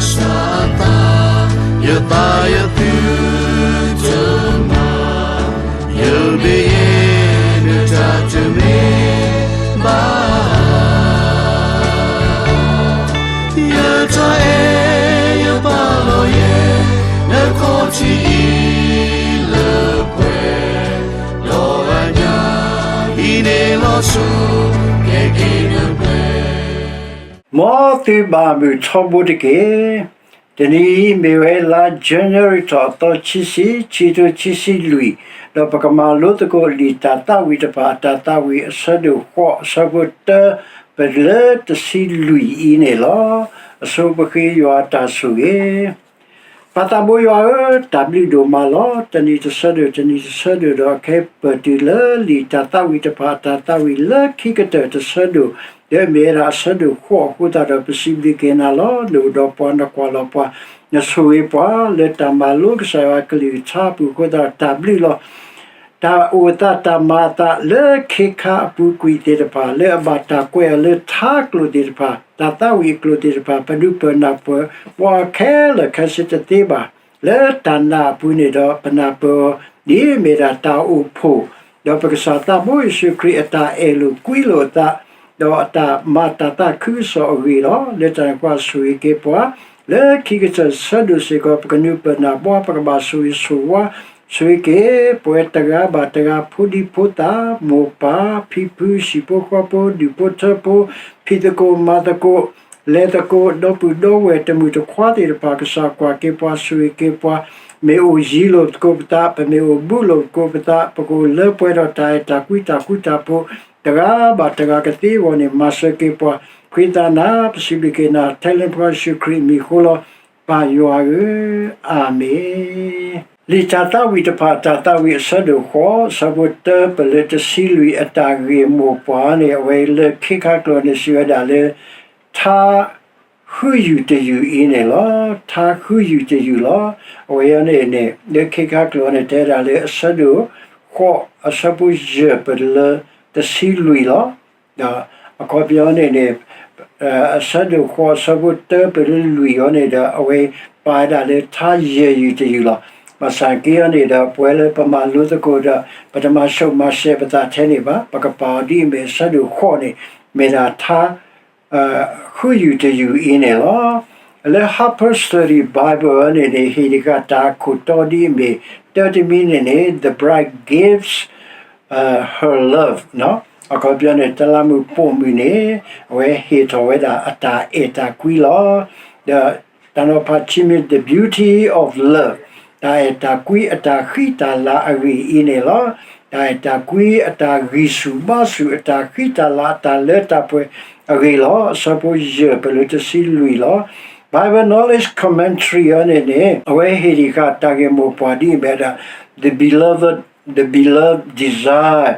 စၢ်အသး, ယသးယသုတမၤ, ယမ့ၢ်ယဲဒၣ်တၢ်တမ့ၢ်ဘၣ်. ယတၢ်အဲၣ်ယပာ်လီၤယဲ, နခီၣ်ထံးအံၤလၢပှဲၤ, ဒီးအညၣ်အံၤန့ၣ်လီၤဆီ, ကဲက့ၤနပှဲၤ မ်သုဘၣ်မုာ်ထီဘိတက့ၢ်. တနံၤအံၤမ့ၢ်ဝဲလါ January ထီၣ်အသီခံဆံ, ခံထိခံဆံလွံၢ်, ဒီးပကမၤလိသကိးလံာ်တၢ်သးဝံၣ်တဖၣ် အတၢ်သးဝံၣ်အဆၢဒိၣ်ဃိး အဆၢဖိတၢ ပလၢတဆံလွံၢ်အံၤန့ၣ်လီၤ. အဆိပဃ့ယွၤအတၢ်ဆိၣ်ဂ့ၤ ပၢ်သးဘိယွၤဧၢ, တၢ်ဘျုးဒိၣ်မးလီၤ. တနံၤတဆၢဒိၣ် တနံၤတဆၢဒိၣ်ဒီး အခဲအံၤပတုၤလၢလံာ်တၢ်သးဝံၣ်တဖၣ် အတၢ်သးဝံၣ်လၢခံကတၢၢ်တဆၢဒိၣ်, ဒီးမ့ၢ်ဝဲဒၣ်အဆၢဒိၣ်ဃိးအဃိသတးဒီး ပစံးဘျုးက့ၤနၤလီၤ. နအိၣ်ဒီးပှၤ နကွၢ်လီၤပှၤ, နဆိၣ်ဂ့ၤပှၤ လၢတၢ်မၤလိကစၢ်ယွၤအကလုၢ်ကထါအပူၤအဃိသတးဒီး တၢ်ဘျုးလီၤ. တၢ်အိၣ်အသးတၢ်မၤအသးလၢခ့ခါအပူၤကွံာ်သ့ၣ်တဖၣ်, လၢအဘၣ်တၢ်ကွဲးအီၤလၢထါကျိာ်သ့ၣ်တဖၣ်, တၢ်သးဝံၣ်အကျိာ်သ့ၣ်တဖၣ်, ပဒုးပၢၢ်နၢ်ပၢၢ်ပှၤခဲလၢာ်ခဲဆ့တသ့ဘၣ်. လၢတၢ်နာ်အပူၤန့ၣ်ဒီး ပနၢ်ပၢၢ်အီၤ ဒ်အမ့ၢ်ဒၣ်တၢ်အိၣ်ဖှိၣ်, ဒီးပကစၢ်သးဘိယ့ၣ်ၡူးခရံာ်အတၢ်အဲၣ်လိာ်ကွံလိာ်အသး, ဒီးအတၢ်မၤတၢ်သးခုကစီၣ်အဂ့ၢ်လီၤ. လၢတၢ်န့ၣ်အဃိ ဆိၣ်ဂ့ၤက့ၤပှၤ လၢခံကတၢၢ်ဆၢဒိၣ်စ့ၢ်ကီး ပကနုာ်ပၢၢ်နၢ်ပၢၢ် ပကဘၣ်ဆိၣ်ဂ့ၤဆိၣ်ဝါ, ဆိၣ်ဂ့ၤက့ၤပဝဲတဂၤဘၣ်တဂၤ ဖိဒံဖိသၣ်, မိၢ်ပၢ်, ဖံဖု, ဟံၣ်ဖိဃီဖိ, ဒူၣ်ဖိထၢဖိ, ဖံးသကိးမၤသကိး, လဲၤသကိး, ဒီပုၢ်ဒီဝဲၢ်တမုၢ်တခွါသ့ၣ်တဖၣ် ကစၢ်ကွၢ်က့ၤပှၤ ဆိၣ်ဂ့ၤက့ၤပှၤ, မ့ၢ်အိၣ်ယံၤလိာ်သကိးပသး, ပမ့ၢ်အိၣ်ဘူးလိာ်သကိးပသး, ပကအိၣ်လၢပှဲၤဒီးတၢ်အဲၣ်တၢ်ကွံတၢ်ဃူတၢ်ဖိး, တဂၤဘၣ်တဂၤကသ့အဂီၢ်န့ၣ် မၤစၢၤက့ၤပှၤ, ဃ့သးနၤ ပစံးဘျုးက့ၤနၤ ထဲလၢပှၤယ့ၣ်ၡူးခရံာ်အမံၤအဃိလီၤ. ပၢ်ယွၤဧၢ, အၤမ့ၣ်. လံာ်တၢ်သးဝံၣ်တဖၣ် တၢ်သးဝံၣ်အဆၢဒိၣ်ဃိး အဆၢဖိတၢ ပလၢတဆံလွံၢ် အတၢ်ဂ့ၢ်မိၢ်ပှၢ်န့ၣ် အဝဲလၢခ့ခါကျိာ်န့ၣ် စံးဝဲဒၣ်လၢ ထါဃုယုၢ်တယုၢ်အံၤန့ၣ်လီၤ. ထါဃုယုၢ်တယုၢ်လီၤ. အဝဲအံၤန့ၣ်န့ၣ် လၢခ့ခါကျိာ်န့ၣ် တဲဒၣ်လၢအဆၢဒိၣ်ဃိး အဆၢဖိယဲၢ် ပလၢတဆံလွံၢ်လီၤ. ဒီးအခီပညီန့ၣ်န့ၣ် အဆၢဒိၣ်ဃိး အဆၢဖိတၢပလၢလွံၢ်အံၤန့ၣ်ဒီး အဝဲပာ်ဝဲဒၣ်လၢထါယဲၢ်ယုၢ်တယုၢ်လီၤ. ဘၣ်ဆၣ်က့အံၤန့ၣ်ဒီး ပဝဲလၢပမၤလိသကိးဒီး ပတမၤဆူးမၤဆဲးပသးထဲန့ၣ်ဘၣ်. ပကပာ်အီၤဒ်အမ့ၢ်အဆၢဒိၣ်ဃိးန့ၣ် မ့ၢ်ဒၣ်ထါ ဃုယုၢ်တယုၢ်အံၤန့ၣ်လီၤ. လၢ Harper's Study Bible န့ၣ်န့ၣ် ဟ့ၣ်တဃာ်တၢ်ခိၣ်တီဒ်အမ့ၢ် တၢတမံၤန့ၣ်န့ၣ် The bride gives her love အခီပညီန့ၣ် တလးမုၣ်ပိာ်မုၣ်န့ၣ် အဝဲဟ့ၣ်ထီၣ်ဝဲဒၣ်အတၢ်အဲၣ်တၢ်ကွံလီၤ. ဒီးတၢ်နီၤဖးခံမံၤ The beauty of love တၢ်အဲၣ်တၢ်ကွံအတၢ်ဃံတၢ်လၤအဂ့ၢ်အံၤန့ၣ်လီၤ. တၢ်အဲၣ်တၢ်ကွံအတၢ်ဂံၢ်ဆူၣ်ဘါဆူၣ် အတၢ်ဃံတၢ်လၤအတၢ်လၢတၢ်ပှဲၤအဂ့ၢ်လီၤ. အဆၢဖိယဲၢ် ပလၢတဆံလွံၢ်လီၤ. Bible Knowledge Commentary အံၤန့ၣ်န့ၣ် အဝဲဟ့ၣ်တဃာ်တၢ်ဂ့ၢ်မိၢ်ပှၢ်ဒ်အမ့ၢ်ဒၣ် The beloved, the beloved desire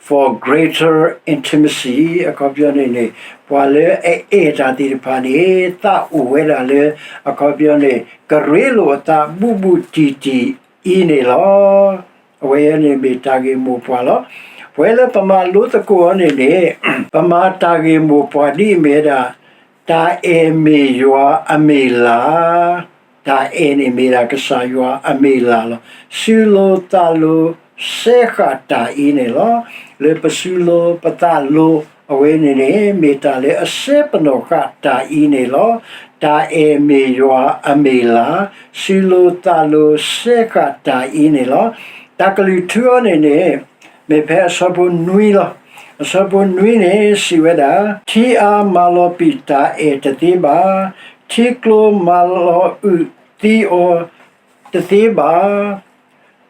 for greater intimacy အခီပညီန့ၣ်န့ၣ် ပှၤလၢအအဲၣ်တၢ်သ့ၣ်တဖၣ်န့ၣ် သးအိၣ်ဝဲဒၣ်လၢ အခီပညီန့ၣ် ကရ့လိာ်အသးဘူးဘူးတံၢ်တံၢ်အံၤန့ၣ်လီၤ. အဝဲအံၤန့ၣ်မ့ၢ်တၢ်ဂ့ၢ်မိၢ်ပှၢ်လီၤ. ပဝဲလၢပမၤလိသကိးအီၤန့ၣ်န့ၣ် ပမၤတၢ်ဂ့ၢ်မိၢ်ပှၢ်ဒ်အမ့ၢ်ဝဲဒၣ် တၢ်အဲၣ်မ့ၢ်ယွၤအမ့ၢ်လာ်, တၢ်အဲၣ်န့ၣ်မ့ၢ်ဒၣ်ကစၢ်ယွၤအမ့ၢ်လာ်လီၤ. စုလိသးလိစဲဃာ်တၢ်အံၤန့ၣ်လီၤ. လၢပစုလိပသးလိ အဝဲန့ၣ်န့ၣ် မ့ၢ်တၢ်လၢအစဲပနီၣ်ဃာ်တၢ်အံၤန့ၣ်လီၤ. တၢ်အဲၣ်မ့ၢ်ယွၤအမ့ၢ်လာ်, စုလိသးလိစဲဃာ်တၢ်အံၤန့ၣ်လီၤ. တၢ်ကလုၢ်ထူအီၤန့ၣ်န့ၣ် မ့ၢ်ဖဲအဆၢဖိနွံလီၤ. အဆၢဖိနွံန့ၣ် စံးဝဲဒၣ်, ထံအါမၤလီၤပံာ်တၢ်အဲၣ်တသ့ဘၣ်, ထံကျိမၤလီၤအုၣ်သံအီၤတသ့ဘၣ်.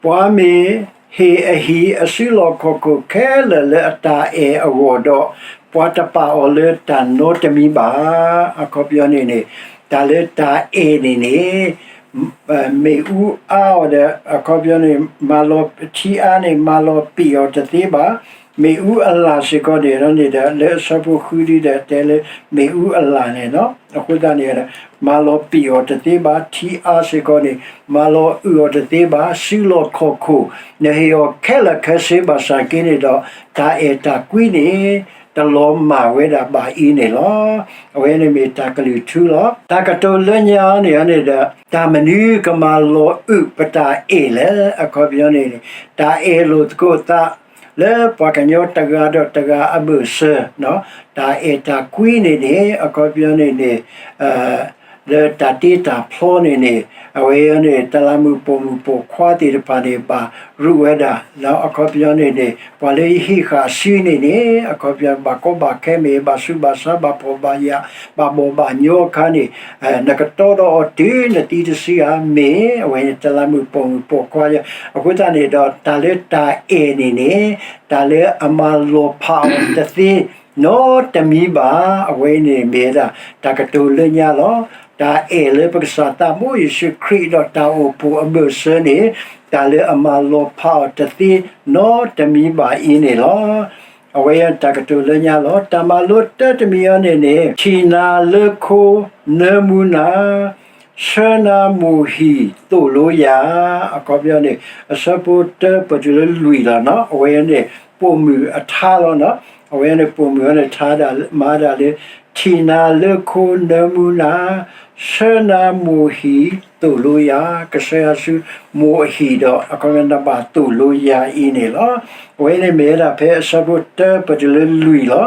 ပှၤမ့ၢ်ဟ့ၣ်အဟံၣ်အစုလီၢ်ခီၣ်ခိၣ်ခဲလၢာ်လၢအတၢ်အဲၣ်အဂီၢ်ဒီး, ပှၤတပာ်အီၤလၢတၢ်နီတမံၤဘၣ်. အခီပညီန့ၣ်န့ၣ် တၢ်လၢတၢ်အဲၣ်န့ၣ်န့ၣ် မ့ၣ်အူအါအီၤဒီး အခီပညီန့ၣ် မၤလီၤ ထံအါန့ၣ် မၤလီၤပံာ်အီၤတသ့ဘၣ်. မ့ၣ်အူအလၢ်စ့ၢ်ကီးန့ၣ် ဒီးန့ၣ်ဒီး လၢအဆၢဖိဃုဒ်ဒီး တဲလၢမ့ၣ်အူအလၢ်န့ၣ်လီၤ. အဃိသတးန့ၣ် မၤလီၤပံာ်အီၤတသ့ဘၣ်. ထံအါစ့ၢ်ကီးန့ၣ် မၤလီၤအုၣ်အီၤတသ့ဘၣ်. စုလီၢ်ခီၣ်ခိၣ် နဟ့ၣ်အီၤခဲလၢာ်ခဲဆ့ဘၣ်ဆၣ်က့န့ၣ်ဒီး တၢ်အဲၣ်တၢ်ကွံန့ၣ် တလီၤမၢ်ဝဲဒၣ်ဘၣ်အံၤန့ၣ်လီၤ. အဝဲန့ၣ်မ့ၢ်တၢ်ကလုၢ်ထူလီၤ. တၢ်ကတိၤလၢညါအံၤန့ၣ်န့ၣ်ဒီး တၢ်မနုၤကမၤလီၤအုးပတၢ်အဲၣ်လဲၣ်. အခီပညီန့ၣ်န့ၣ် တၢ်အဲၣ်လိာ်သကိးသး လၢပှၤကညီတဂၤဒီးတဂၤအဘၢၣ်စၢၤ, တၢ်အဲၣ်တၢ်ကွံန့ၣ်န့ၣ် အခီပညီန့ၣ်န့ၣ် လၢတၢ်တ့တၢ်ဖျီန့ၣ်န့ၣ် အဝဲအံၤန့ၣ် တလးမုၣ်ပိာ်မုၣ်ပိာ်ခွါသ့ၣ်တဖၣ်န့ၣ် ဘၣ်ရူးဝဲဒၣ်, အခီပညီန့ၣ်န့ၣ် ပှၤလၢယဟံးဃာ်စုန့ၣ်န့ၣ် အခီပညီ ဘၣ်ကီဘၣ်ခဲမ့ၢ် ဘၣ်ဆူးဘၣ်ဆါ ဘၣ်ဖှီၣ်ဘၣ်ယာ် ဘၣ်ဘီၣ်ဘၣ်ညီအခါန့ၣ် နကတီဒီးအီၤတုၤနသံတစုဧါ မ့ၢ်အဝဲန့ၣ် တလးမုၣ်ပိာ်မုၣ်ပိာ်ခွါယၤ, အဃိသတးန့ၣ်ဒီး တၢ်လၢတၢ်အဲၣ်န့ၣ်န့ၣ် တၢ်လၢအမၤလီၤဖးအီၤတသ့ နီတမံၤဘၣ်. အဝဲန့ၣ်မ့ၢ်ဝဲဒၣ် တၢ်ကတိၤလၢညါလီၤ. တၢ်အဲၣ်လၢပကစၢ်သးဘိယ့ၣ်ၡူးခရံာ်ဒီးတၢ်အိၣ်ဖှိၣ်အဘၢၣ်စၢၤန့ၣ် တၢ်လၢအမၤလီၤဖးအီၤတသ့ နီတမံၤဘၣ်အံၤန့ၣ်လီၤ. အဝဲတၢ်ကတိၤလၢညါလီၤ. တၢ်မၤလိတၢ်တမံၤအံၤန့ၣ်န့ၣ် ထံၣ်နၤလၢခိ နၢမူနၤ ဆှၢနၤမိၢ်ဟံၣ်သိၣ်လိယၤ, အခီပညီန့ၣ် အဆၢဖိတၢပတုၤလၢလွံၢ်လီၤ. အဝဲန့ၣ် ပိာ်မုၣ်အထါလီၤ. အဝဲန့ၣ် ပိာ်မုၣ်အံၤန့ၣ် ထါဒၣ်မၤဒၣ်လၢ ထံၣ်နၤလၢခိနၢမူနၤ ဆှၢနၤမိၢ်ဟံၣ်သိၣ်လိယၤ, ကဆှၢယၤဆူမိၢ်အဟံၣ်ဒီး အခီပညီနဘၣ်သိၣ်လိယၤအံၤန့ၣ်လီၤ. အဝဲန့ၣ်မ့ၢ်ဝဲဒၣ်ဖဲအဆၢဖိတၢပတုၤလၢလွံၢ်လီၤ.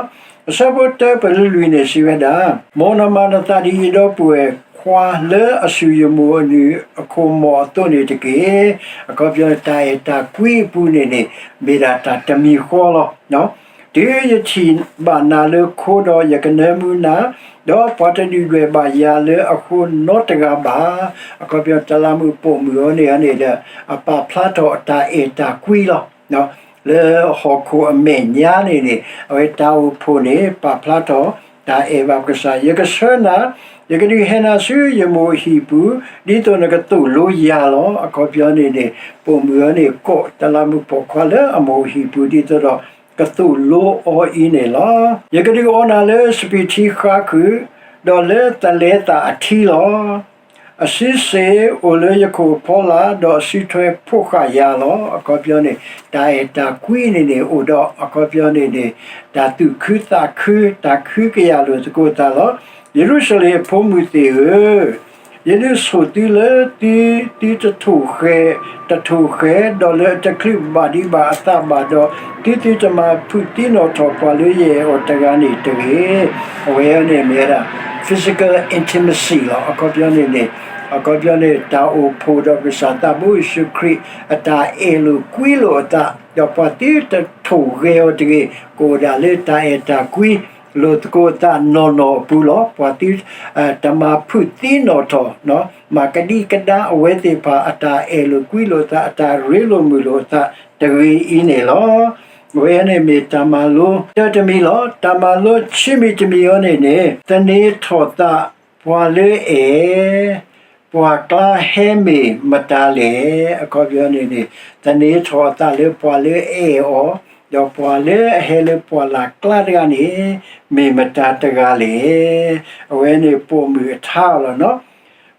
အဆၢဖိတၢပတုၤလၢလွံၢ်န့ၣ် စံးဝဲဒၣ်, မ်နမၤနသးဒ်ယဒီပုၢ်ဝဲၢ်ခွါလၢအဆူၣ်ယမိၢ်အနုၢ်အခိၣ်မီၢ်အသိးန့ၣ်တက့ၢ်. အခီပညီန့ၣ် တၢ်အဲၣ်တၢ်ကွံအပူၤန့ၣ်န့ၣ် မ့ၢ်ဒၣ်တၢ်တမံၤဃီလီၤ. တုၤယထံၣ်ဘၣ်နၤလၢခိဒီးယကနၢမူနၤ, ဒီးပှၤတဒုၣ်ဒွဲၣ်ဘၣ်ယၤလၢအဃိနီတဂၤဘၣ်. အခီပညီ တလးမုၣ်ပိာ်မုၣ်အံၤန့ၣ်န့ၣ်ဒီး အပာ်ဖျါထီၣ်အတၢ်အဲၣ်တၢ်ကွံလီၤ. လၢဟီၣ်ခိၣ်အမဲာ်ညါန့ၣ်န့ၣ် အဝဲတၢ်အိၣ်ဖှိၣ်န့ၣ် ပာ်ဖျါထီၣ် တၢ်အဲၣ်ဘၣ်ပကစၢ်, ယကဆှၢနၤ, ယကဒုးဟဲနၤဆူယမိၢ်အဟံၣ်ပူၤ, ဒ်သိးနကသိၣ်လိယၤလီၤ. အခီပညီန့ၣ်န့ၣ် ပိာ်မုၣ်အံၤန့ၣ် ကိးတလးမုၣ်ပိာ်ခွါလၢအမိၢ်အဟံၣ်ပူၤ ဒ်သိးဒီး ကသိၣ်လိအီၤအံၤန့ၣ်လီၤ. ယကဒုးအီနၤလၢစပံးထံဃါခုၣ်, ဒီးလၢသလဲသးအထံလီၤ. အစုစ့ၣ်အိၣ်လၢယခိၣ်အဖီလာ်, ဒီးအစုထွဲဖိဃာ်ယၤလီၤ. အခီပညီန့ၣ် တၢ်အဲၣ်တၢ်ကွံန့ၣ်န့ၣ် အိၣ်ဒီး အခီပညီန့ၣ်န့ၣ် တၢ်သူၣ်ခုသးခု တၢ်ခုကယာ်လိာ်သကိးသးလီၤ. ယရူၤၡလ့ၣ်အဖိမုၣ်သ့ၣ်ဧၢ, ယဒုးဆိၣ်သုလၢသု သုတထိၣ်ဃဲၤ တထိၣ်ဃဲၤ, ဒီးလၢအတချုးဘၣ်ဒံးဘၣ်အသးဘၣ်ဒီး, သုသုတမၤဖုးသံနီၣ်ထီၣ်ပှၤလၢယအဲၣ်အီၤတဂၤန့ၣ်တဂ့ၤ. အဝဲန့ၣ်မ့ၢ်ဝဲဒၣ် physical intimacy လီၤ. အခီပညီန့ၣ်န့ၣ် အခီပညီန့ၣ် တၢ်အိၣ်ဖှိၣ်ဒီးပကစၢ်သးဘိယ့ၣ်ၡူးခရံာ် အတၢ်အဲၣ်လိာ်ကွံလိာ်အသး, ဒီးပှၤသုတထိၣ်ဂဲၤအီၤတဂ့ၤ, ကအိၣ်ဒၣ်လၢတၢ်အဲၣ်တၢ်ကွံ လိာ်သကိးအသးနီၢ်နီၢ်အပူၤလီၤ. ပှၤသု တမၤဖုးသံနီၣ်ထီၣ် မၤကဒံကဒါအဝဲသ့ၣ်တဖၣ် အတၢ်အဲၣ်လိာ်ကွံလိာ်အသး အတၢ်ရ့လိာ်မုာ်လိာ်အသးတဂ့ၤအံၤန့ၣ်လီၤ. အဝဲန့ၣ်မ့ၢ်တၢ်မၤလိတၢ်တမံၤလီၤ. တၢ်မၤလိခံမံၤတမံၤအံၤန့ၣ်န့ၣ် သန့ၤထီၣ်သး ပှၤလၢအဲၣ် ပှၤကျါဟဲမ့ၢ်မတၤလဲၣ်. အခီပညီန့ၣ်န့ၣ် သန့ၤထီၣ်အသးလၢပှၤလၢအအဲၣ်အီၤ, ဒီးပှၤလၢအဟဲလၢပှၢ်လၢ်ကျါတဂၤန့ၣ် မ့ၢ်မတၤတဂၤလဲၣ်. အဝဲန့ၣ်ပိာ်မုၣ်အထါလီၤ.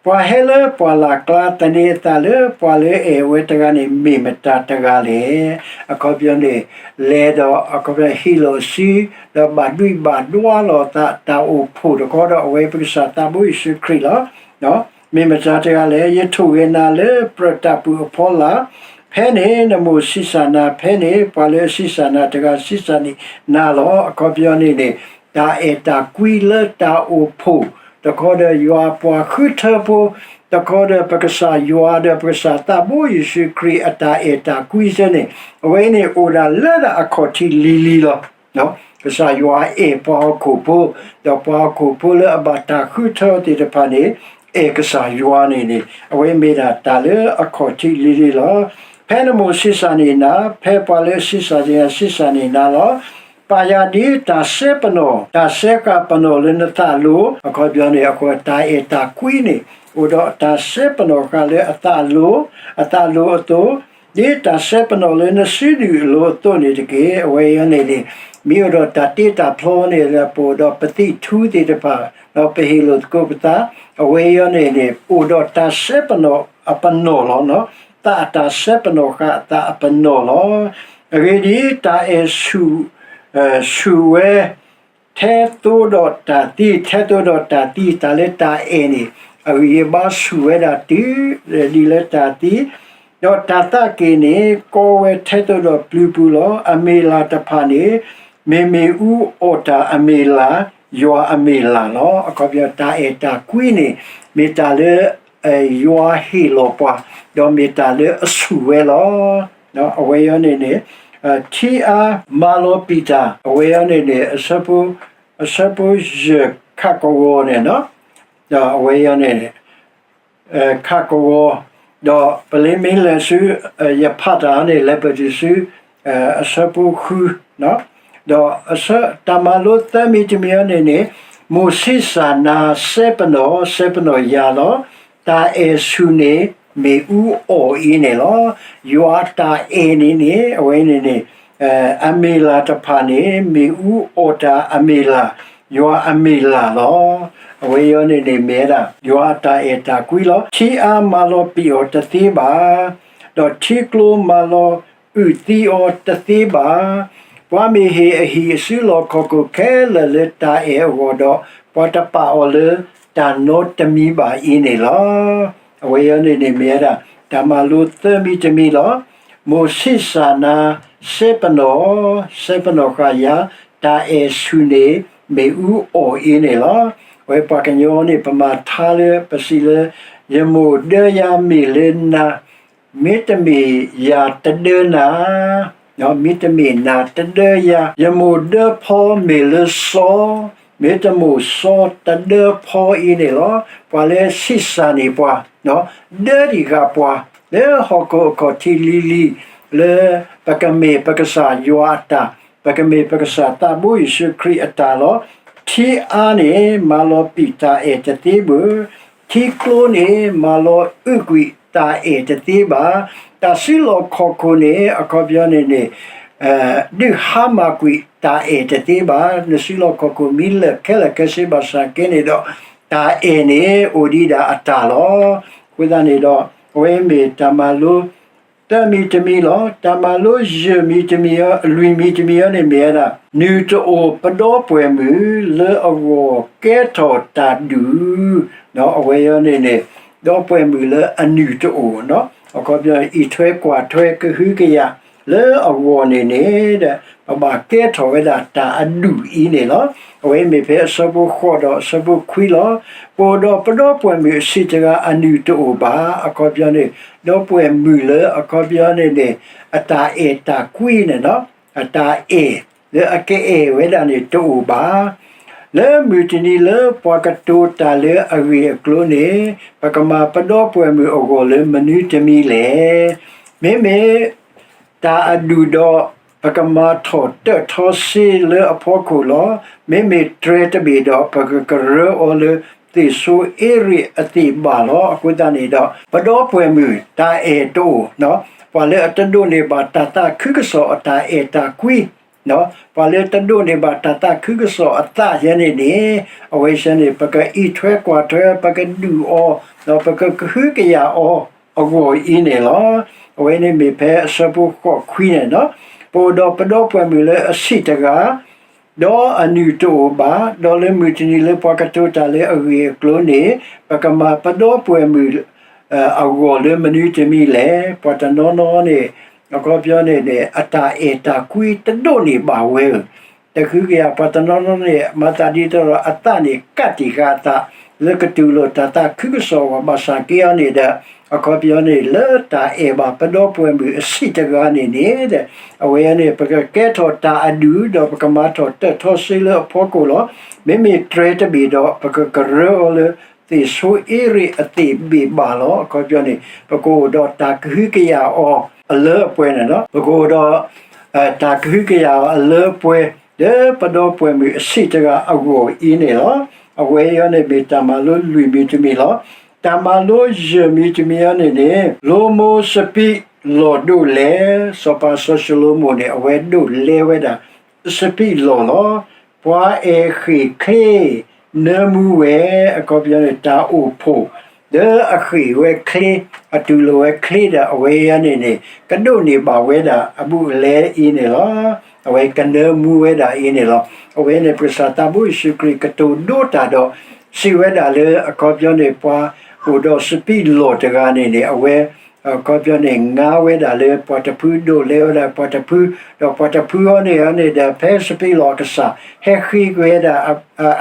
ပှၤဟဲလၢပှၢ်လၢ်ကျါ သန့ၤအသးလၢပှၤလၢအအဲၣ်ဝဲတဂၤန့ၣ် မ့ၢ်မတၤတဂၤလဲၣ်. အခီပညီန့ၣ် လဲၤဒီး အခီပညီဟ့ၣ်လီၤစု ဒီးဘၣ်ဒွံၣ်ဘၣ်ဒွါလီၤအသး တၢ်အိၣ်ဖှိၣ်တခီဒီး အဝဲပကစၢ်သးဘိယ့ၣ်ၡူးခရံာ်လီၤ. မ့ၢ်မတၤတဂၤလဲၣ်. ယထိၣ်ဂဲၤနၤလၢပြၢးတၢ်ပူၤအဖီလာ်, ဖဲန့ၣ်နမိၢ်ဆံးစၢ်နၤ, ဖဲန့ၣ်ပှၤလၢအဆံးစၢ်နၤတဂၤဆံးစၢ်န့ၢ်နၤလီၤ. အခီပညီန့ၣ်န့ၣ် တၢ်အဲၣ်တၢ်ကွံလၢတၢ်အိၣ်ဖှိၣ် တခီဒီးယွၤအပှၤဃုထၢဖိ, တခီဒီးပကစၢ်ယွၤဒီးပကစၢ်သးဘိယ့ၣ်ၡူးခရံာ် အတၢ်အဲၣ်တၢ်ကွံစ့ၢ်န့ၣ် အဝဲန့ၣ်အိၣ်ဒၣ်လၢဒၣ်အခီၣ်ထံးလံၤလံၤလီၤ. ကစၢ်ယွၤအဲၣ်ပှၤဟီၣ်ခိၣ်ဖိ, ဒီးပှၤဟီၣ်ခိၣ်ဖိလၢအဘၣ်တၢ်ဃုထၢသ့ၣ်တဖၣ်န့ၣ် အဲၣ်ကစၢ်ယွၤန့ၣ်န့ၣ် အဝဲမ့ၢ်ဒၣ်တၢ်လၢအခီၣ်ထံးလံၤလံၤလီၤ. ဖဲနမိၢ်ဆံးစၢ်န့ၢ်နၤ, ဖဲပှၤလၢအဆံးစၢ်န့ၢ်နၤ ဆံးစၢ်န့ၢ်နၤလီၤ. ပာ်ယၤဒ်တၢ်စဲပနီၣ်, တၢ်စဲဃာ်ပနီၣ်လၢနသးအလိၤ, အခီပညီန့ၣ် အဃိတၢ်အဲၣ်တၢ်ကွံန့ၣ် အိၣ်ဒီးတၢ်စဲပနီၣ်ဃာ်လၢအသးအလိၤ, အသးအလိၤအသိး, ဒ်တၢ်စဲပနီၣ်လၢနစုဒုၣ်အလိၤအသိးန့ၣ်တက့ၢ်. အဝဲအံၤန့ၣ်န့ၣ် မ့ၢ်အိၣ်ဒီးတၢ်တ့တၢ်ဖျီန့ၣ်ဒီး ပအိၣ်ဒီးပသံၣ်ထူသ့ၣ်တဖၣ်, ဒီးပဟ့ၣ်လိာ်သကိးပသး, အဝဲအံၤန့ၣ်န့ၣ် အိၣ်ဒီးတၢ်စဲပနီၣ်အပနီၣ်လီၤ. သးအတၢ်စဲပနီၣ်ဃာ်အသးအပနီၣ်လီၤ. အဂ့ၢ်ဒ်အံၤ, တၢ်အဲၣ်ဆူၣ် ဆူၣ်ဝဲ ထဲသိဒီးတၢ်သံ, ထဲသိဒီးတၢ်သံ, တၢ်လၢတၢ်အဲၣ်န့ၣ် အဂံၢ်အဘါဆူၣ်ဝဲဒၣ်တုၤ ဒ်လၢတၢ်သံ, ဒီးတၢ်သးက့ၣ်န့ၣ် ကီဝဲထဲသိဒီးပျုၤပူၤလီၤ. အမံၤလၢ်တဖၣ်န့ၣ် မ့ၢ်မ့ၣ်အူအီၣ်တၢ်အမံၤလၢ်, ယွၤအမံၤလၢ်လီၤ. အခီပညီ တၢ်အဲၣ်တၢ်ကွံန့ၣ် မ့ၢ်တၢ်လၢ ယွၤဟ့ၣ်လီၤပှၤ, ဒီးမ့ၢ်တၢ်လၢအဆူၣ်ဝဲလီၤ. အဝဲအံၤန့ၣ်န့ၣ် ထံအါမၤလီၤပံာ်တၢ်, အဝဲအံၤန့ၣ်န့ၣ် အဆၢဖိယဲၢ် ခးကဝီၤန့ၣ်, ဒီးအဝဲအံၤန့ၣ် ခးကဝီၤ, ဒီးပလ့မ့ၢ်လဲၤဆူ ယဖးတၢ်န့ၣ် လဲၤပတုၤဆူ အဆၢဖိဃု, ဒီးတၢ်မၤလိသၢမံၤတမံၤအံၤန့ၣ်န့ၣ် မိၢ်ဆံးစၢ်နၤ စဲပနီၣ်, စဲပနီၣ်ယၤလီၤ. တၢ်အဲၣ်ဆူၣ်န့ၣ် မ့ၣ်အူအီၣ်အံၤန့ၣ်လီၤ. ယွၤအတၢ်အဲၣ်န့ၣ်န့ၣ် အဝဲန့ၣ်န့ၣ် အမံၤလၢ်တဖၣ်န့ၣ် မ့ၣ်အူအီၣ်တၢ်အမံၤလၢ်, ယွၤအမံၤလၢ်လီၤ. အဝဲအံၤန့ၣ်န့ၣ် မ့ၢ်ဝဲဒၣ် ယွၤအတၢ်အဲၣ်တၢ်ကွံလီၤ. ထံအါမၤလီၤပံာ်အီၤတသ့ဘၣ်, ဒီးထံကျိမၤလီၤအုၣ်သံအီၤတသ့ဘၣ်. ပှၤမ့ၢ်ဟ့ၣ်အဟံၣ်အစုလီၢ်ခီၣ်ခိၣ်ခဲလၢာ်လၢတၢ်အဲၣ်အဂီၢ်ဒီး ပှၤတပာ်အီၤလၢတၢ်နီတမံၤဘၣ်အံၤန့ၣ်လီၤ. အဝဲအံၤန့ၣ်န့ၣ် မ့ၢ်ဝဲဒၣ် တၢ်မၤလိသၢမံၤတမံၤလီၤ. မိၢ်ဆံးစၢ်နၤ စဲပနီၣ်, စဲပနီၣ်ဃာ်ယၤ, တၢ်အဲၣ်ဆူၣ်န့ၣ် မ့ၣ်အူအီၣ်အံၤန့ၣ်လီၤ. အဝဲပှၤကညီန့ၣ် ပမၤထါလၢပစံးလၢ ယမိၢ်ဒၢယၤမ့ၢ်လၢနၤ မ့တမ့ၢ်ယၤတဒၢနၤ, မ့တမ့ၢ်နၤတဒၢယၤ, ယမိၢ်ဒၢဖီမ့ၢ်လၢစီၤ, မ့တမ့ၢ်စီၤတဒၢဖီအံၤန့ၣ်လီၤ. ပှၤလၢဆံးစၢ်န့ၢ်ပှၤ ဒၢတံၢ်ဃာ်ပှၤ လၢဟီၣ်ခိၣ်အခီၣ်ထံးလံၤလံၤ လၢပကမ့ၢ်ပကစၢ်ယွၤအတၢ်, ပကမ့ၢ်ပကစၢ်သးဘိယ့ၣ်ၡူးခရံာ်အတၢ်လီၤ. ထံအါန့ၣ် မၤလီၤပံာ်တၢ်အဲၣ်တသ့ဘၣ်, ထံကျိန့ၣ် မၤလီၤအုၣ်ကွံာ်တၢ်အဲၣ်တသ့ဘၣ်. တၢ်စုလီၢ်ခီၣ်ခိၣ်န့ၣ် အခီပညီန့ၣ်န့ၣ် ဒုးဟါမၢ်ကွံာ်တၢ်အဲၣ်တသ့ဘၣ်. နစုလီၢ်ခီၣ်ခိၣ်မ့ၢ်လၢာ်ခဲလၢာ်ခဲဆ့ဘၣ်ဆၣ်က့န့ၣ်ဒီး တၢ်အဲၣ်န့ၣ်အိၣ်ဒံးဒၣ်အတၢ်လီၤ. အဃိသတးန့ၣ်ဒီး အဝဲမ့ၢ်တၢ်မၤလိ သၢမံၤတမံၤလီၤ. တၢ်မၤလိယဲၢ်မံၤတမံၤ, လွံၢ်မံၤတမံၤအံၤန့ၣ် မ့ၢ်ဝဲဒၣ် နုၢ်တအိၣ်ပဒီပုၢ်ဝဲၢ်မုၣ်လၢအဂီၢ်ကဲထီၣ်တၢ်ဒူၣ်, အဝဲအံၤန့ၣ်န့ၣ် ဒီပုၢ်ဝဲၢ်မုၣ်လၢအနုၢ်တအိၣ်, အခီပညီ အံးထွဲကွၢ်ထွဲကဟုကယာ်လၢအဂီၢ်န့ၣ်န့ၣ်ဒီး ပဘၣ်ကဲထီၣ်ဝဲဒၣ်တၢ်အဒူၣ်အံၤန့ၣ်လီၤ. အဝဲမ့ၢ်ဖဲအဆၢဖိဃိးဒီးအဆၢဖိခွံလီၤ. ပအိၣ်ဒီးပဒီပုၢ်ဝဲၢ်မုၣ်အဆံးတဂၤအနုၢ်တအိၣ်ဘၣ်. အခီပညီန့ၣ် ဒီပုၢ်ဝဲၢ်မုၣ်လၢအခီပညီန့ၣ်န့ၣ် အတၢ်အဲၣ်တၢ်ကွံန့ၣ်, အတၢ်အဲၣ်လၢအကအဲၣ်ဝဲဒၣ်န့ၣ်တအိၣ်ဘၣ်. လၢမုၢ်တနံၤလၢပှၤကတိၤတၢ်လၢအဂ့ၢ်အကျိၤန့ၣ် ပကမၤပဒီပုၢ်ဝဲၢ်မုၣ်အဂီၢ်လၢမနုၤတမံၤလဲၣ်. မ့မ့ၢ် တၢ်အဒူၣ်ဒီး ပကမၤထီၣ်တၢၣ်ထီစ့လၢအဖီခိၣ်လီၤ. မ့မ့ၢ်တြဲၤတဘ့ၣ်ဒီး ပကကရၢအီၤလၢသ့ၣ်ဆိအ့ရ့ၣ်အသ့ၣ်ဘၣ်လီၤ. အဃိသတးန့ၣ်ဒီး ပဒီပုၢ်ဝဲၢ်မုၣ်တၢ်အဲၣ်တအိၣ်, ပှၤလၢအတဒိးန့ၢ်ဘၣ်တၢ်သးခုကစီၣ်အတၢ်အဲၣ်တၢ်ကွံ, ပှၤလၢတဒိးန့ၢ်ဘၣ်တၢ်သးခုကစီၣ်အသးယဲန့ၣ်န့ၣ် အဝဲဆဲန့ၣ် ပကအံးထွဲကွၢ်ထွဲ ပကဒူၣ်အီၤ, ဒီးပကကဟုကယာ်အီၤအဂီၢ်အံၤန့ၣ်လီၤ. အဝဲန့ၣ်မ့ၢ်ဖဲအဆၢဖိဃိးခွံန့ၣ်, ပအိၣ်ဒီးပဒီပုၢ်ဝဲၢ်မုၣ်လၢအဆံးတဂၤ ဒီးအနုၢ်တအိၣ်ဘၣ်, ဒီးလၢမုၢ်တနံၤလၢပှၤကတိၤတၢ်လၢအဂ့ၢ်အကျိၤန့ၣ် ပကမၤပဒီပုၢ်ဝဲၢ်မုၣ် အဂီၢ်လၢမနုၤတမံၤလဲၣ်. ပှၤတနီၤနီၤန့ၣ် အခီပညီန့ၣ်န့ၣ် အတၢ်အဲၣ်တၢ်ကွံတဒိးန့ၢ်ဘၣ်ဝဲဧၢ, တဟုကယာ် ပှၤတနီၤနီၤန့ၣ် မၤသးဒ်သိးဒီးအသးန့ၣ်ကးတံာ်ဃာ်အသး လၢကတူၢ်လိာ်တၢ်သးခုကစီၣ်အဂီၢ်ဘၣ်ဆၣ်က့အံၤန့ၣ်ဒီး အခီပညီန့ၣ် လၢတၢ်အဲၣ်ဘၣ်ပဒီပုၢ်ဝဲၢ်မုၣ်အဆံးတဂၤန့ၣ်န့ၣ်ဒီး အဝဲန့ၣ် ပကကဲထီၣ်တၢ်အဒူၣ် ဒီးပကမၤထီၣ်တၢၣ်ထီစ့လၢအဖီခိၣ်လီၤ. မ့မ့ၢ်တြဲၤတဘ့ၣ်ဒီး ပကကရၢအီၤလၢသ့ၣ်ဆိအ့ရ့ၣ်အသ့ၣ်ဘ့ၣ်ဘၣ်လီၤ. အခီပညီန့ၣ် ပကအိၣ်ဒီးတၢ်ကဟုကယာ်အီၤအလၢအပှဲၤန့ၣ်လီၤ. ပကအိၣ်ဒီး တၢ်ကဟုကယာ်အီၤအလၢအပှဲၤ လၢပဒီပုၢ်ဝဲၢ်မုၣ်အဆံးတဂၤအဂီၢ်အံၤန့ၣ်လီၤ. အဝဲအံၤန့ၣ်မ့ၢ်တၢ်မၤလိလွံၢ်မံၤတမံၤလီၤ. တၢ်မၤလိယဲၢ်မံၤတမံၤအံၤန့ၣ်န့ၣ် လိမိၤစပံးလီၢ်ဒိးလဲ, စီၤပၤစီၤၡလိၤမိၣ်န့ၣ် အဝဲဒိးလဲဝဲဒၣ် စပံးလီၢ်လီၤ. ပှၤအဲၣ်ဃ့ၢ်ချ့ နၢမူဝဲ, အခီပညီန့ၣ် တၢ်အိၣ်ဖှိၣ် လၢအဃ့ၢ်ဝဲချ့ အတူၢ်လိာ်ဝဲချ့ဒီး အဝဲအံၤန့ၣ်န့ၣ် ကဒိးန့ၢ်ဘၣ်ဝဲဒၣ်အဘူးအလဲအံၤန့ၣ်လီၤ. အဝဲကနၢမူဝဲဒၣ်အံၤန့ၣ်လီၤ. အဝဲန့ၣ် ပကစၢ်သးဘိယ့ၣ်ၡူးခရံာ်ကတိၤဒိတၢ်ဒီး စံးဝဲဒၣ်လၢအခီပညီန့ၣ် ပှၤအိၣ်ဒီးစပံးလီၢ်တဂၤန့ၣ်န့ၣ် အဝဲ အခီပညီန့ၣ် ငါဝဲဒၣ်လၢပှၤတဖု ဒိးလဲဝဲဒၣ်ပှၤတဖု, ဒီးပှၤတဖုအံၤန့ၣ်န့ၣ်ဒီး ဖဲစပံးလီၢ်အကစၢ် ဟဲဃ့က့ၤဝဲဒၣ်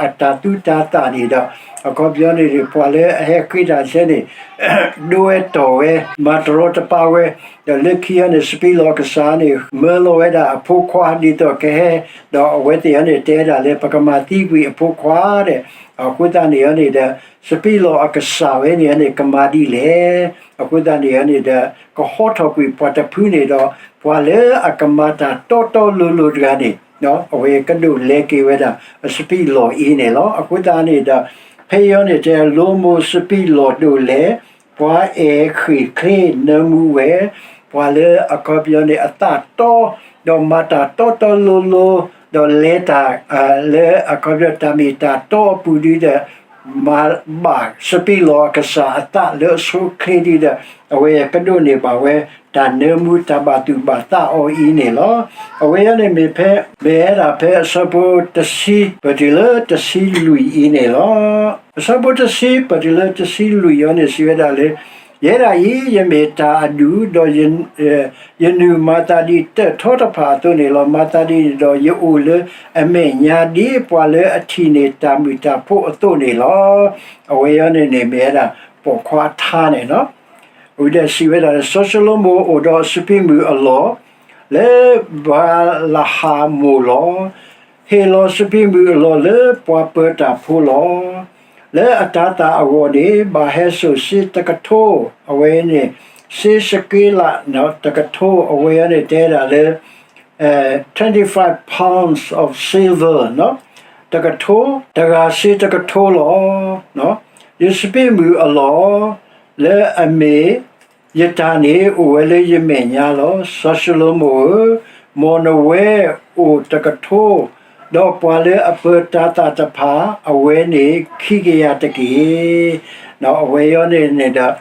အတၢ်သူတၢ်သၣ်န့ၣ်ဒီး အခီပညီန့ၣ်န့ၣ် ပှၤလၢအဟဲဃ့တၢ်ဆဲန့ၣ် ဒိဝဲတီၢ်ဝဲ မၤတရီတပါဝဲ, ဒီးလၢခံအံၤန့ၣ် စပံးလီၢ်အကစၢ်န့ၣ် မၢလီၤဝဲဒၣ်အဖိခွါဒ်သိးကဟဲ, ဒီးအဝဲသ့ၣ်အံၤန့ၣ် တဲဒၣ်လၢပကမၤသံကွံာ်အဖိခွါဒီး အဃိသတးန့ၣ်န့ၣ်ဒီး စပံးလီၢ်အကစၢ်ဝဲန့ၣ်န့ၣ် ကမၤဒ်လဲၣ်. အဃိသတးန့ၣ်န့ၣ်ဒီး ကဟီထီၣ်ကွံာ်ပှၤတဖုန့ၣ်ဒီး ပှၤလၢအကမၤတၢ်တီတီလိၤလိၤတဂၤန့ၣ် အဝဲကဒိးလဲက့ၤဝဲဒၣ် အစပံးလီၢ်အံၤန့ၣ်လီၤ. အဃိသတးန့ၣ်ဒီး ဖဲအံၤန့ၣ်တဲ လိမိၢ်စပံးလီၢ်ဒိးလဲ ပှၤအဲၣ်ဃ့ၢ်ချ့နၢမူဝဲ, ပှၤလၢအခီပညီန့ၣ် အသၣ်တီ ဒီးမၤတၢ်တီတီလိၤလိၤ, ဒီးလဲၤတၢ် လၢအခီပညီတၢ်မ့ၢ်တၢ်တီအပူၤဒ်ဒီး မၤဘၣ်စပံးလီၢ်အကစၢ်အသးလၢအဆိအချ့ဒ်ဒီး အဝဲကဒိးန့ၢ်ဘၣ်ဝဲ တၢ်နၢမူတၢ်ဘၣ်သူၣ်ဘၣ်သးအီၤအံၤန့ၣ်လီၤ. အဝဲအံၤန့ၣ်မ့ၢ်ဖဲ မ့ၢ်ဝဲဒၣ်ဖဲအဆၢဖိတဆံ ပတုၤလၢတဆံလွံၢ်အံၤန့ၣ်လီၤ. အဆၢဖိတဆံ ပတုၤလၢတဆံလွံၢ်အံၤန့ၣ် စံးဝဲဒၣ်လၢ ယဲဒၣ်အံၤ ယမ့ၢ်တၢ်အဒူၣ် ဒီး ယနုာ်မၤသးဒ်တၢၣ်ထီတဖၣ်အသိးန့ၣ်လီၤ. မၤသးဒ်န့ၣ်ဒီး ယအိၣ်လၢအမဲာ်ညါဒ်ပှၤလၢအထံၣ်န့ၢ်တၢ်မုာ်တၢ်ဖိအသိးန့ၣ်လီၤ. အဝဲအံၤန့ၣ်န့ၣ် မ့ၢ်ဝဲဒၣ်ပိာ်ခွါထါန့ၣ်လီၤ. ဝံၤဒီးစံးဝဲဒၣ်လၢ စီၤၡလိၤမိၣ်အိၣ်ဒီးစပံးမုၢ်အလီၢ် လၢဘၤလဟးမိၣ်လီၤ. ဟ့ၣ်လီၤစပံးမုၢ်အလီၢ်လၢပှၤပၢတၢ်ဖိလီၤ. လၢအတၤသၣ်အဂီၢ်န့ၣ် ဘၣ်ဟဲစိာ်စ့တကထိ အဝဲန့ၣ် စ့စက့လးတကထိ အဝဲအံၤန့ၣ်တဲဒၣ်လၢ twenty-five pounds of silver တကထိ တဂၤစ့တကထိလီၤ. ယစပံးမုၢ်အလီၢ် လၢအမ့ၢ် ယတၢ်န့ၣ် အိၣ်ဝဲလၢယမဲာ်ညါလီၤ. စီၤၡလိၤမိၣ်ဧၢ, မ်နဝဲအိၣ်တကထိ, ဒီးပှၤလၢအပၢတၤသၣ်တဖၣ် အဝဲန့ၣ်ခံကယၤတက့ၢ်. အဝဲအံၤန့ၣ်န့ၣ်ဒီး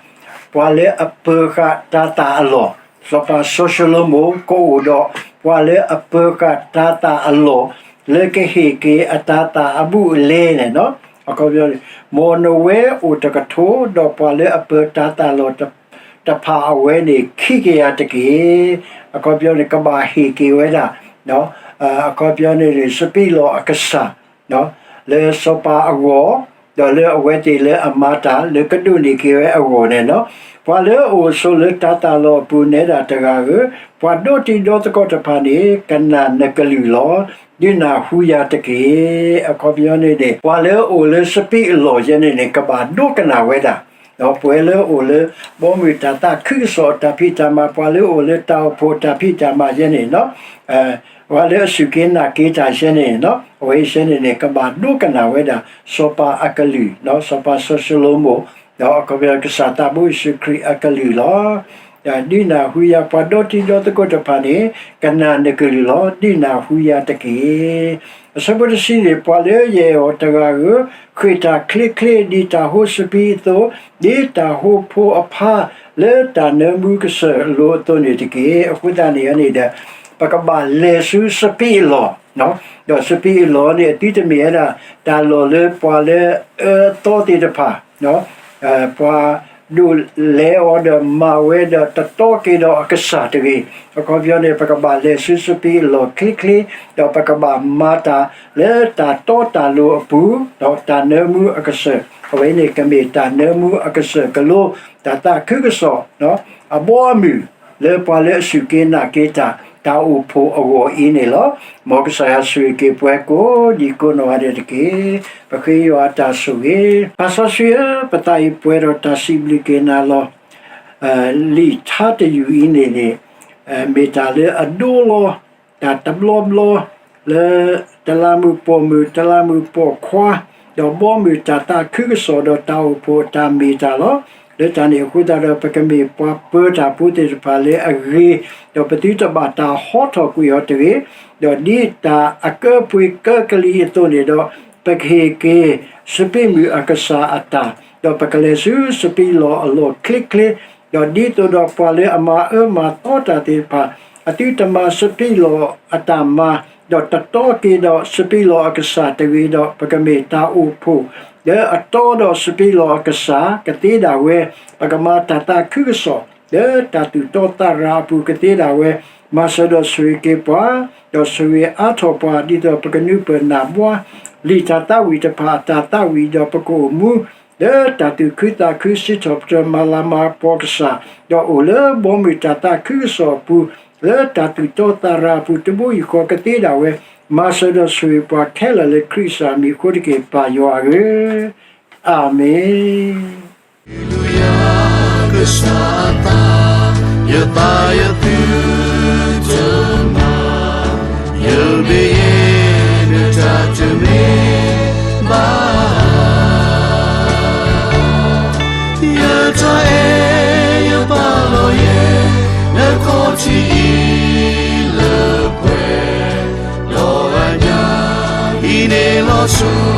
ပှၤလၢအပၢဃာ်တၤသၣ်အလီၢ်, စီၤပၤစီၤၡလိၤမိၣ်ကအိၣ်ဒီး ပှၤလၢအပၢဃာ်တၤသၣ်အလီၢ် လၢကဟ့ၣ်က့ၤအတၤသၣ်အဘူးအလဲန့ၣ်လီၤ. အခီပညီန့ၣ် မ်နဝဲအိၣ်တကထိ, ဒီးပှၤလၢအပၢတၤသၣ်လီၢ်တဖၣ်အဝဲန့ၣ် ခံကယၤတက့ၢ်. အခီပညီန့ၣ် ကဘၣ်ဟ့ၣ်က့ၤဝဲဒၣ် အခီပညီန့ၣ်န့ၣ် စပံးလီၢ်အကစၢ် လၢစီၤပၤအဂီၢ်, ဒီးလၢအဝဲသ့ၣ်လၢအမၤတၢ်လၢကဒိးန့ၢ်က့ၤဝဲအဂီၢ်န့ၣ်လီၤ. ပှၤလၢအအိၣ်ဆိးလၢတၤသၣ်လီၢ်အပူၤနဲဒၣ်တဂၤဧၢ, ပှၤဒီတံၤဒီသကိးတဖၣ်န့ၣ် ကနၣ်နကလုၢ်လီၤ. ဒုးနၢ်ဟူယၤတက့ၢ်. အခီပညီန့ၣ်န့ၣ် ပှၤလၢအအိၣ်လၢစပံးအလီၢ်ယဲန့ၣ်န့ၣ် ကဘၣ်ဒိကနၣ်ဝဲဒၣ် ဒီးပှၤလၢအအိၣ်လၢ ဘီမုၢ်တၤသၣ်ခုကစီၣ်အတၢ်ဖံးတၢ်မၤ, ပှၤလၢအအိၣ်လၢတၢ်အိၣ်ဖှိၣ်အတၢ်ဖံးတၢ်မၤယဲန့ၣ်လီၤ. ပှၤလၢအစူၢ်က့ၤနာ်က့ၤတၢ်ယဲန့ၣ်လီၤ. အဝဲယဲန့ၣ်န့ၣ် ကဘၣ်ဒိကနၣ်ဝဲဒၣ် စီၤပၤအကလုၢ်, စီၤပၤစီၤၡလိၤမိၣ်, ဒီးအခီပညီကစၢ်သးဘိယ့ၣ်ၡူးခရံာ်အကလုၢ်လီၤ. ဒုးနၢ်ဟူယၤ ပှၤဒီတံၤဒီသကိးတဖၣ်န့ၣ် ကနၣ်နကလုၢ်လီၤ. ဒုးနၢ်ဟူယၤတက့ၢ်. အဆၢဖိတဆံန့ၣ် ပှၤလၢယအဲၣ်အီၤတဂၤဧၢ, ဃ့ၢ်တၢ်ချ့ချ့ဒ်တၢ်ဟိစပံးအသိး, ဒ်တၢ်ဟိဖိအဖါလၢတၢ်နၢမူကစၢၢ်အလိၤအသိးန့ၣ်တက့ၢ်. အဃိသတးန့ၣ်န့ၣ်ဒီး ပကဘၣ်လဲၤဆူစပံးအလီၢ်, ဒီးစပံးအလီၢ်န့ၣ် အသုတမ့ၢ်ဝဲဒၣ် တၢ်လီၢ်လၢပှၤလၢအအၢအသီသ့ၣ်တဖၣ် ပှၤဒိးလဲအီၤဒီးမၤဝဲဒီးတတီက့ၤဒီးအကစၢ်တဂ့ၤ. အခီပညီန့ၣ် ပကဘၣ်လဲၤဆူစပံးအလီၢ်ချ့ချ့, ဒီးပကဘၣ်မၤတၢ်လၢတၢ်တီတၢ်လိၤအပူၤ, ဒီးတၢ်နၢမူအကစၢၢ်, အဝဲန့ၣ်ကမ့ၢ်တၢ်နၢမူအကစၢၢ်ကလိ, တၢ်သးခုကစီၣ် အဘီအမုၢ် လၢပှၤလၢအစူၢ်က့ၤနာ်က့ၤတၢ် တၢ်အိၣ်ဖှိၣ်အဂီၢ်အံၤန့ၣ်လီၤ. မ်ကစၢ်ယွၤဆိၣ်ဂ့ၤက့ၤပှၤကိးဒံကိးနီၢ်ဂၤဒဲးတက့ၢ်. ပဃ့ယွၤအတၢ်ဆိၣ်ဂ့ၤ. ပၢ်စီဆှံဧၢ, ပသးအံၤပှဲၤဒီးတၢ်စံးဘျုးက့ၤနၤလီၤ. လံာ်ထါတယုၢ်အံၤန့ၣ်န့ၣ် မ့ၢ်တၢ်လၢအဒိလီၤ တၢ်တဘျီဘျီ လၢတလးမုၢ်ပိာ်မုၣ် တလးမုၢ်ပိာ်ခွါ ဒီးဘီမုၢ်တၢ်သးခုကစီၣ်ဒီးတၢ်အိၣ်ဖှိၣ်အတၢ်မ့ၢ်တၢ်လီၤ. လၢတၢ်န့ၣ်အဃိသတးဒီး ပကမ့ၢ်ပှၤပၢတၢ်ဖိသ့ၣ်တဖၣ်လၢအဂ့ၤ, ဒီးပသုတဘၣ်တၢ်ဟီထီၣ်ကွံာ်အီၤတဂ့ၤ, ဒီးဒ်တၢ်အကၢပှ့ၤကၢကလံၤအသိးန့ၣ်ဒီး ပကဟ့ၣ်က့ၤ စပံးမုၢ်အကစၢ်အတၢ်, ဒီးပကလဲၤဆူစပံးလီၢ်အလီၢ်ချ့ချ့, ဒီးဒ်သိးဒီးပှၤလၢအမၤအၢမၤသီတၢ်သ့ၣ်တဖၣ် အသုတမၤစပံးလီၢ်အတၢ်မၤ, ဒီးတတီက့ၤဒီးစပံးလီၢ်အကစၢ်တဂ့ၤဒီး ပကမ့ၢ်တၢ်အိၣ်ဖှိၣ်လၢအတီဒီးစပံးလီၢ်အကစၢ် ကသ့ဒၣ်ဝဲ, ပကမၤတၢ်သးခုကစီၣ်လၢတၢ်သူၣ်တီသးရၤအပူၤကသ့ဒၣ်ဝဲ, မၤစၢၤဒီးဆိၣ်ဂ့ၤက့ၤပှၤ, ဒီးဆိၣ်ဂ့ၤအါထီၣ်ပှၤ ဒ်သိးပကနုာ်ပၢၢ်နၢ်ဘှါ လံာ်တၢ်သးဝံၣ်တဖၣ်အတၢ်သးဝံၣ် ဒီးပကအိၣ်မူ လၢတၢ်သူၣ်ခုသးခု စံးထီၣ်ပတြၢၤမၤလၤမၤကပီၤကစၢ်, ဒီးအိၣ်လၢဘီမုၢ်တၢ်သးခုကစီၣ်အပူၤ, လၢတၢ်သူၣ်တီသးရၤအပူၤ တဘိယူၢ်ဃီကသ့ဒၣ်ဝဲ, မၤစၢၤဒီးဆိၣ်ဂ့ၤပှၤခဲလၢာ်လၢခရံာ်ကစၢ်မံၤအဃိတက့ၢ် ပၢ်ယွၤဧၢ, အၤမ့ၣ်. ကစၢ်အသး, ယသးယသုတမၤ, ယမ့ၢ်ယဲဒၣ်တၢ်တမ့ၢ်ဘၣ်, ယတၢ်အဲၣ်ယပာ်လီၤယဲ လၢခီၣ်ထံးအံၤလၢပှဲၤဒီးအညၣ်, ဟံးန့ၢ်လီၤဆူ